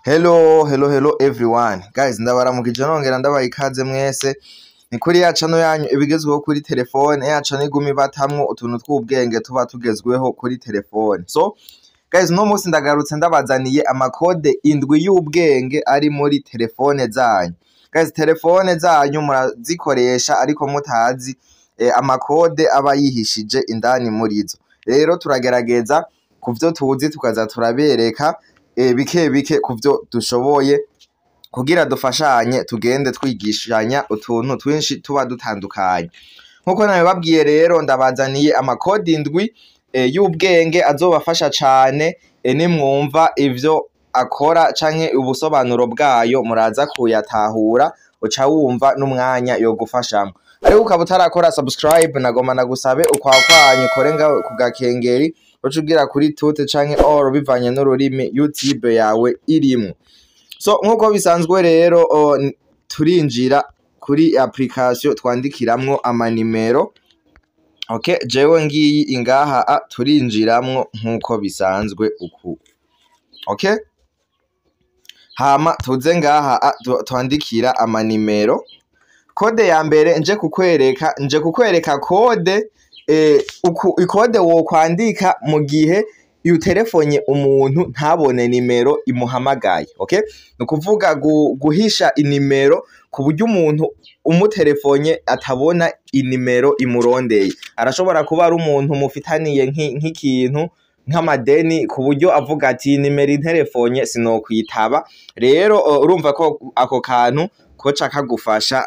Hello, hello, hello everyone. Guys, ndabaramukije nongera ndabaha ikaze mwese. Ni kuri ya channel yanyu ibigezweho kuri telefone, ya channel iguma ibatamwo utuntu tw'ubwenge tuba tugezweho kuri telefone. So, guys, no munsi ndagarutse ndabazaniye amakode 7 y'ubwenge ari muri telefone zanyu. Guys, telefone zanyu murazikoresha ariko mutazi amakode aba yihishije indani muri zo. Rero turagerageza kuvyo tuzi tukaza turabereka bike bike kuvyo dushoboye kugira dufashanye, tugende twigishanya utuntu twinshi tuba dutandukanye. Nkuko nabibabwiye rero, ndabazaniye amakode 7 y'ubwenge azobafasha cane. Nimwumva ivyo akora canke ubusobanuro bwayo, muraza kuyatahura, uca wumva n'umwanya yo gufashamwo. Ariko ukaba utarakora subscribe, nagoma nagusabe ukwakwanyu ukore ngaho ku gakengeri, uca ugira kuri toutes canke all bivanye n'ururimi YouTube yawe irimwo. So nkuko bisanzwe rero, turinjira kuri application twandikiramwo amanimero. Okay, jewe ngiyi ingaha, turinjiramwo nkuko bisanzwe uku. Okay, hama tuze ngaha twandikira amanimero. Code ya mbere nje kukwereka code uku ikode wokwandika mu gihe uterefonye umuntu ntabone nimero imuhamagaye. Okay, ni ukuvuga guhisha inimero ku buryo umuntu umuterefonye atabona inimero imurondeye. Arashobora kuba ari umuntu mufitaniye nk'ikintu nk'amadeni, ku buryo avuga ati: "Nimero interefonye sinokwitaba." Rero urumva ko ako kantu koca kagufasha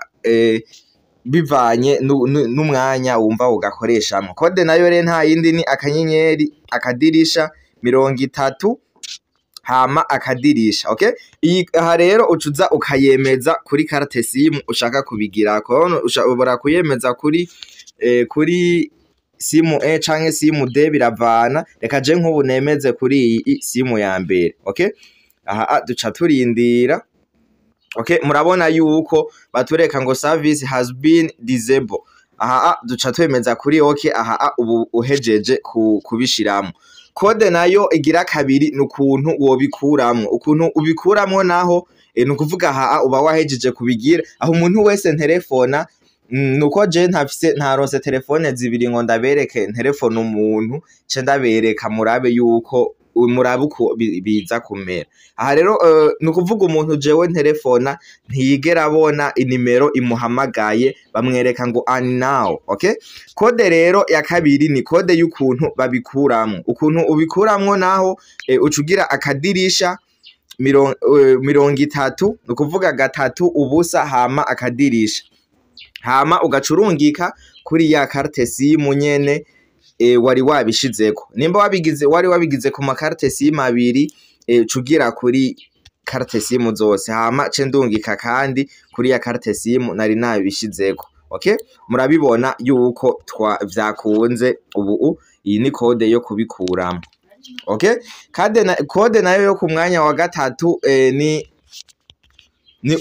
bivanye n'umwanya wumva ugakoreshamwo. Code nayo rero nta yindi, ni akanyenyeri, akadirisha, 30, hama akadirisha. Okay, iyi aha rero ucuza ukayemeza kuri carte SIM ushaka kubigirako. Ushobora kuyemeza kuri SIM E canke SIM D, biravana. Reka je nk'ubu nemeze kuri iyi SIM ya mbere. Okay, aha duca turindira. Okay, murabona yuko batureka ngo "service has been disabled". Aha duca twemeza kuri okay. Aha ubu uhejeje kubishiramwo. Code nayo igira kabiri ni ukuntu wobikuramwo. Ukuntu ubikuramwo naho ni ukuvuga aha uba wahejeje kubigira aho umuntu wese nterefona nuko je ntafise, ntaronse telefone zibiri ngo ndabereke nterefone umuntu ce ndabereka, murabe yuko murabe uko biza kumera. Aha rero ni ukuvuga umuntu jewe nterefona ntiyigera abona inimero imuhamagaye, bamwereka ngo "unknown". Okay, code rero ya kabiri ni code y'ukuntu babikuramwo. Ukuntu ubikuramwo naho ucugira akadirisha, 30, ni ukuvuga 3, 0, hama akadirisha, hama ugacurungika kuri ya carte SIM nyene wari wabishizeko. Nimba wabigize, wari wabigize ku ma carte SIM abiri, ucugira kuri carte SIM zose, hama ce ndungika kandi kuri ya carte SIM nari nabishizeko. Okay, murabibona yuko twa vyakunze ubu. Iyi ni code yo kubikuramo. Okay, code nayo yo ku mwanya wa gatatu ni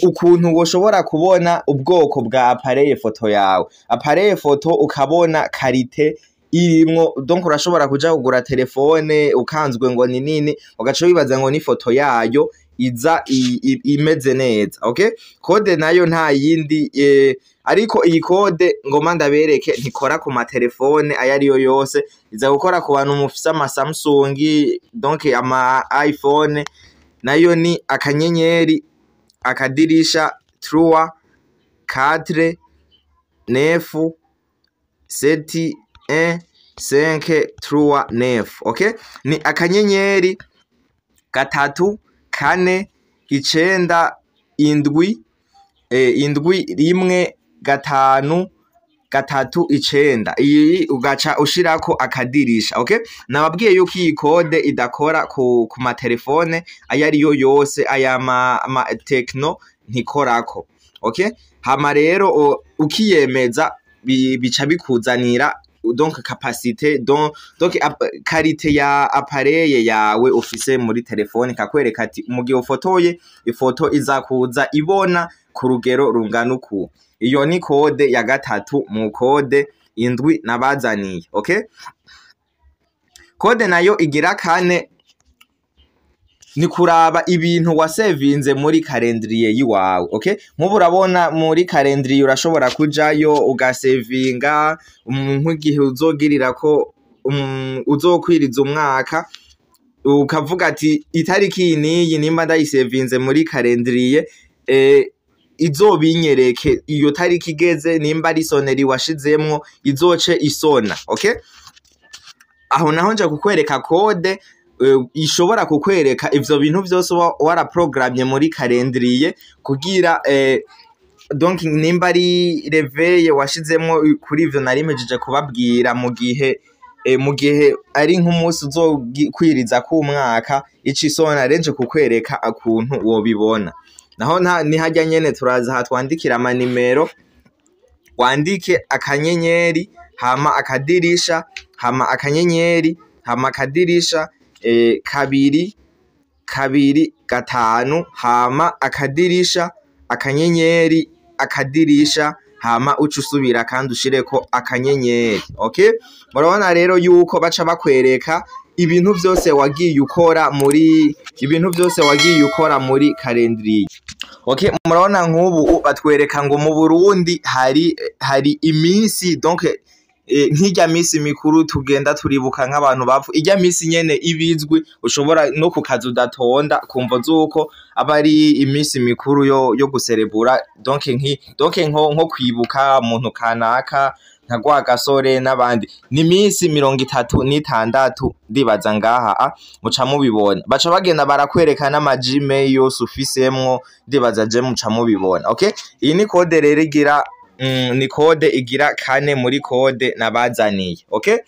ukuntu woshobora kubona ubwoko bwa appareil photo yawe, appareil photo ukabona qualité irimwo. Donc urashobora kuja kugura telefone ukanzwe ngo ni nini, ugaca wibaza ngo ni foto yayo iza imeze neza. Okay, code nayo nta yindi ariko iyi code ngoma ndabereke ntikora ku matelefone ayo ariyo yose, iza gukora ku bantu mufise ama Samsung, donc ama iPhone. Nayo ni akanyenyeri, akadirisha, 3, 4, 9, 7, 1, 5, 3, 9. Okay, ni akanyenyeri, 3, 4, 9, 7, 7, 1, 5, 3, 9. Iyi ugaca ushirako akadirisha. Okay, nababwiye yuko iyi code idakora ku matelefone ayo ariyo yose, aya ma Tecno ntikorako. Okay, hama rero ukiyemeza bica bikuzanira donc capacité, donc qualité ya appareil yawe ufise muri telefone, kakwereka ati mu gihe ufotoye ifoto iza kuza ibona ku rugero rungana uku. Iyo ni code ya gatatu mu code 7 nabazaniye. Okay, code nayo igira kane. Ni kuraba ibintu wasevinze muri calendrier yiwawe, okay? Nk'ubu urabona muri calendrier urashobora kujayo ugasevinga nk'igihe uzogirirako uzokwiriza umwaka, ukavuga ati itariki iyi n'iyi nimba ndayisevinze muri calendrier, izobinyereke iyo tariki igeze, nimba ari sonnerie washizemwo izoce isona, okay? Aho naho nje kukwereka code ishobora kukwereka ivyo bintu vyose uba waraprogramye muri calendrier kugira donc nimba ari réveil washizemwo kuri ivyo nari mpejeje kubabwira, mu gihe ari nk'umunsi uzokwiriza k'umwaka ica isona. Rero nje kukwereka ukuntu wobibona. Naho ni harya nyene, turaza aha twandikira amanimero, wandike akanyenyeri, hama akadirisha, hama akanyenyeri, hama akadirisha, 2 2 5, hama akadirisha, akanyenyeri, akadirisha, hama uca usubira kandi ushireko akanyenyeri, okay? Murabona rero yuko baca bakwereka ibintu vyose wagiye ukora muri ibintu vyose wagiye ukora muri calendrier, okay? Murabona nk'ubu batwereka ngo mu Burundi hari iminsi, donc nk'irya misi mikuru tugenda turibuka nk'abantu bapfu, irya misi nyene ibizwi, ushobora no ku kazi udatonda kumvo zuko aba ari imisi mikuru yo guserebura, donc nko kwibuka umuntu kanaka nka Rwagasore n'abandi. Ni iminsi 36 ndibaza ngaha muca mubibona. Baca bagenda barakwereka n'ama Gmail yose ufisemwo, ndibaza je muca mubibona, okay? Iyi ni code rero igira ni code igira kane muri code nabazaniye, okay?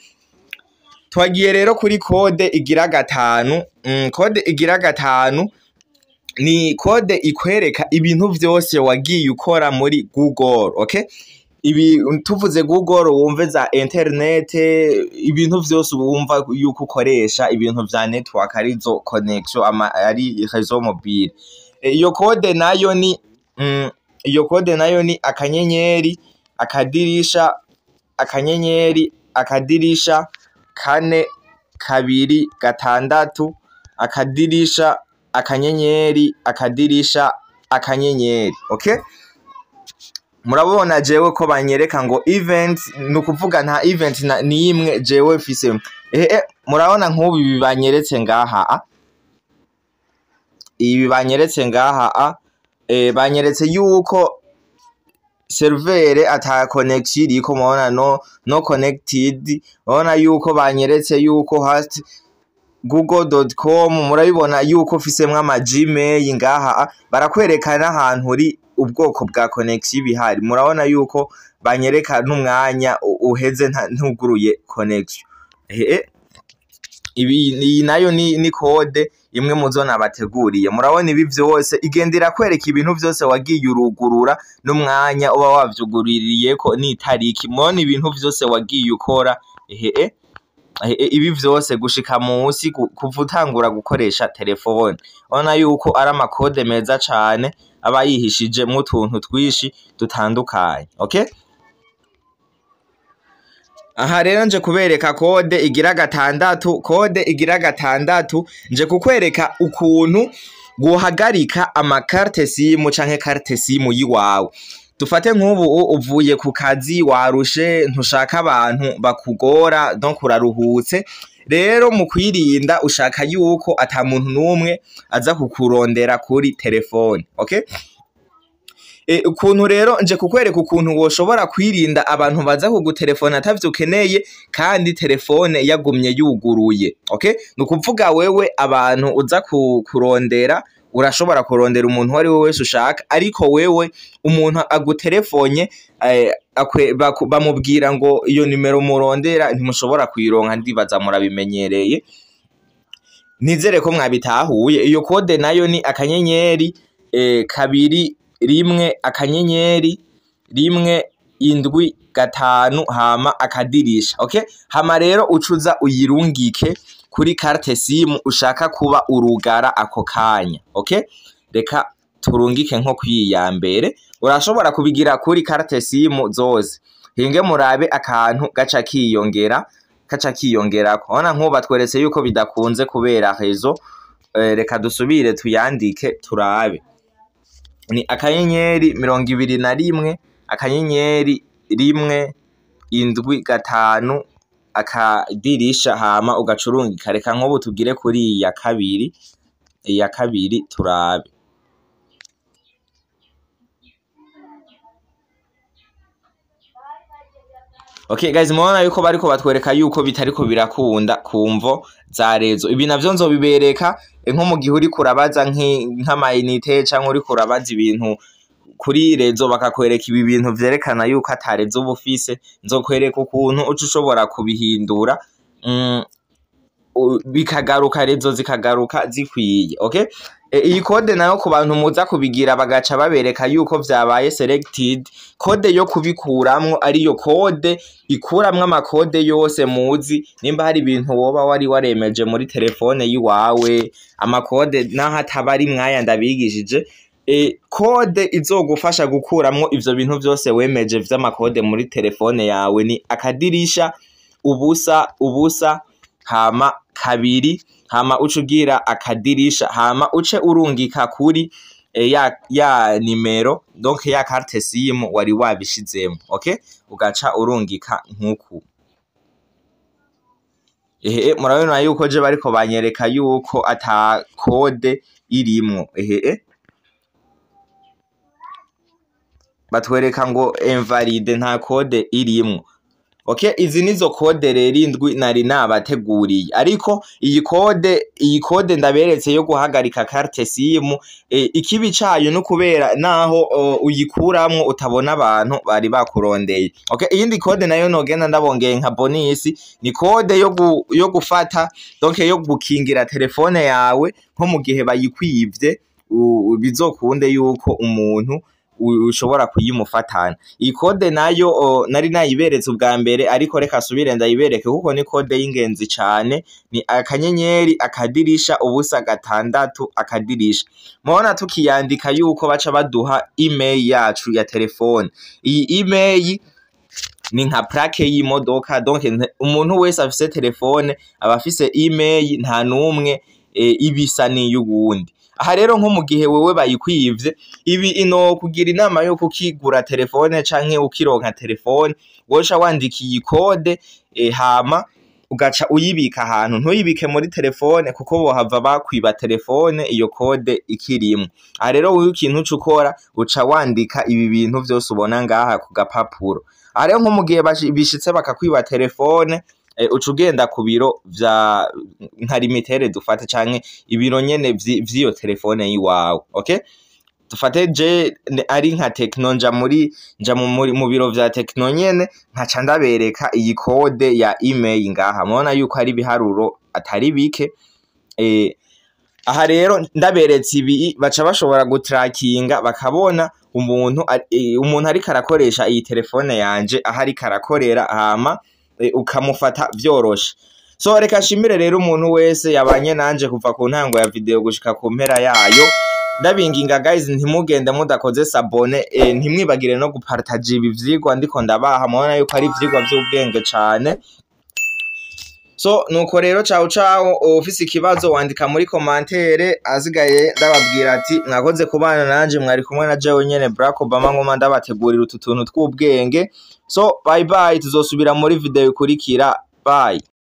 Twagiye rero kuri code igira gatanu. Code igira gatanu ni code ikwereka ibintu vyose wagiye ukora muri Google, okay? Ibi tuvuze Google wumve za internet, ibintu vyose wumva yuko ukoresha ibintu vya network, arizo connection ama ari réseau mobile. Iyo code nayo ni akanyenyeri, akadirisha, akanyenyeri, akadirisha, 4 2 6, akadirisha, akanyenyeri, akadirisha, akanyenyeri, okay? Murabona jewe ko banyereka ngo event, ni ukuvuga nta event n'imwe jewe mfise. Murabona nk'ubu ibi banyeretse ngaha a ibi banyeretse ngaha a banyeretse yuko serveur ata connection iriko. Murabona no connected. Murabona yuko banyeretse yuko host google.com. Murabibona yuko mfisemwo ama Gmail ngaha. Barakwereka n'ahantu uri, ubwoko bwa connection bihari. Murabona yuko banyereka n'umwanya uheze ntuguruye connection. Ibi iyi nayo ni code imwe muzo nabateguriye. Murabona ibi vyose igenda irakwereka ibintu vyose wagiye urugurura n'umwanya uba wavyuguririyeko n'itariki. Murabona ibintu vyose wagiye ukora, ehe, ibi vyose gushika musi kuva utangura gukoresha telefone. Urabona yuko ari amakode meza cane aba yihishijemwo utuntu twinshi dutandukanye, okay? Aha rero nje kubereka code igira gatandatu. Code igira gatandatu, nje kukwereka ukuntu guhagarika ama carte SIM canke carte SIM yiwawe. Dufate nk'ubu uvuye ku kazi warushe, ntushaka abantu bakugora, donc uraruhutse. Rero mu kwirinda ushaka yuko ata muntu n'umwe aza kukurondera kuri telefone, okay? Ukuntu rero nje kukwereka ukuntu woshobora kwirinda abantu baza kugutelefona atavyo ukeneye kandi telefone yagumye yuguruye, okay? Ni ukuvuga wewe abantu uza kurondera, urashobora kurondera umuntu uwo ari we wese ushaka, ariko wewe umuntu aguterefonye bamubwira ngo iyo nimero murondera ntimushobora kuyironka. Ndibaza murabimenyereye, nizere ko mwabitahuye. Iyo code nayo ni akanyenyeri, 2 1, akanyenyeri, 1 7 5, hama akadirisha, okay? Hama rero ucuza uyirungike kuri carte SIM ushaka kuba urugara ako kanya, okay? Reka turungike nko kwiyi mbere. Urashobora kubigira kuri carte SIM zose. Hinge murabe akantu gaca kiyongera, kaca kiyongerako. Urabona nk'ubu batweretse yuko bidakunze kubera réseau. Reka dusubire tuyandike turabe. Ni akanyenyeri 21 akanyenyeri 1 7 5 akadirisha, hama ugacurungika. Reka nk'ubu tugire kuri iyi ya kabiri, iya kabiri turabe. Okay guys, mubona yuko bariko batwereka yuko bitariko birakunda kumvo za réseau. Ibi navyo nzobibereka nko mu gihe uriko urabaza nk'ama unité canke uriko urabaza ibintu kuri réseau, bakakwereka ibi bintu vyerekana yuko ata réseau uba ufise. Nzokwereka ukuntu uca ushobora kubihindura, bikagaruka, réseau zikagaruka zikwiye. Okay, iyi code nayo ku bantu muza kubigira bagaca babereka yuko vyabaye selected, code yo kubikuramwo ariyo code ikuramwo ama code yose muzi. Nimba hari ibintu woba wari waremeje muri telefone yiwawe, ama code naho ataba ari mwaya ndabigishije, code izogufasha gukuramwo ivyo bintu vyose wemeje vy'ama code muri telefone yawe ni akadirisha 0 0 hama 2, hama uce ugira akadirisha, hama uce urungika kuri ya nimero, donc ya carte SIM wari wabishizemo. Okay, ugaca urungika nkuku. Ehe, murabona yuko je bariko banyereka yuko ata code irimwo. Ehe, batwereka ngo invalide, nta code irimwo. Okay, izi nizo code rero 7 nari nabateguriye, ariko iyi code ndaberetse yo guhagarika carte SIM, ikibi cayo no kubera naho uyikuramwo utabona abantu bari bakurondeye. Okay, iyindi code nayo nogenda ndabongeye nka bonus ni code yo gufata, donc yo gukingira telefone yawe nko mu gihe bayikwivye, bizokunde yuko umuntu ushobora kuyimufatana. Iyi code nayo nari nayiberetse ubwa mbere, ariko reka subire ndayibereke kuko ni code y'ingenzi cane. Ni akanyenyeri akadirisha 0 6 akadirisha. Mubona tukiyandika yuko baca baduha IMEI yacu ya telefone. Iyi IMEI ni nka plaque y'imodoka, donc umuntu wese afise telefone aba afise IMEI, nta numwe ibisa n'iy'uwundi. Aha rero nko mu gihe wewe bayikwivye, ibi ino kugira inama yo kukigura telefone canke ukironka telefone, woca wandika iyi code, hama ugaca uyibika ahantu, ntuyibike muri telefone kuko bohava bakwiba telefone iyo code ikirimwo. Aha rero wewe ikintu uca ukora, uca wandika ibi bintu vyose ubona ngaha ku gapapuro. Aha rero nko mu gihe bishitse bakakwiba telefone, uca ugenda ku biro vya nka Lumitel dufate, canke ibiro nyene vy'iyo telefone yiwawe. Okay, dufate je ari nka Tecno, nja muri nja mu muri mu biro vya Tecno nyene, nkaca ndabereka iyi code ya IMEI ngaha. Mubona yuko ari ibiharuro atari bike. Aha rero ndaberetse ibi, baca bashobora gutrackinga bakabona umuntu ariko arakoresha iyi telefone yanje aho ariko arakorera, hama ukamufata vyoroshe. So reka nshimire rero umuntu wese yabanye nanje kuva ku ntango ya video gushika ku mpera yayo. Ndabinginga guys, ntimugende mudakoze s'abonner, ntimwibagire no gupartager ibi vyigwa ndiko ndabaha. Mubona yuko ari ivyigwa vy'ubwenge cane. So nuko rero, ciao ciao. Ufise ikibazo wandika muri commentaire. Asigaye ndababwira ati mwakoze kubana nanje, mwari kumwe na jewe nyene Barack Obama, ngoma ndabategurira utu tuntu tw'ubwenge. So bye bye, tuzosubira muri video ikurikira. Bye.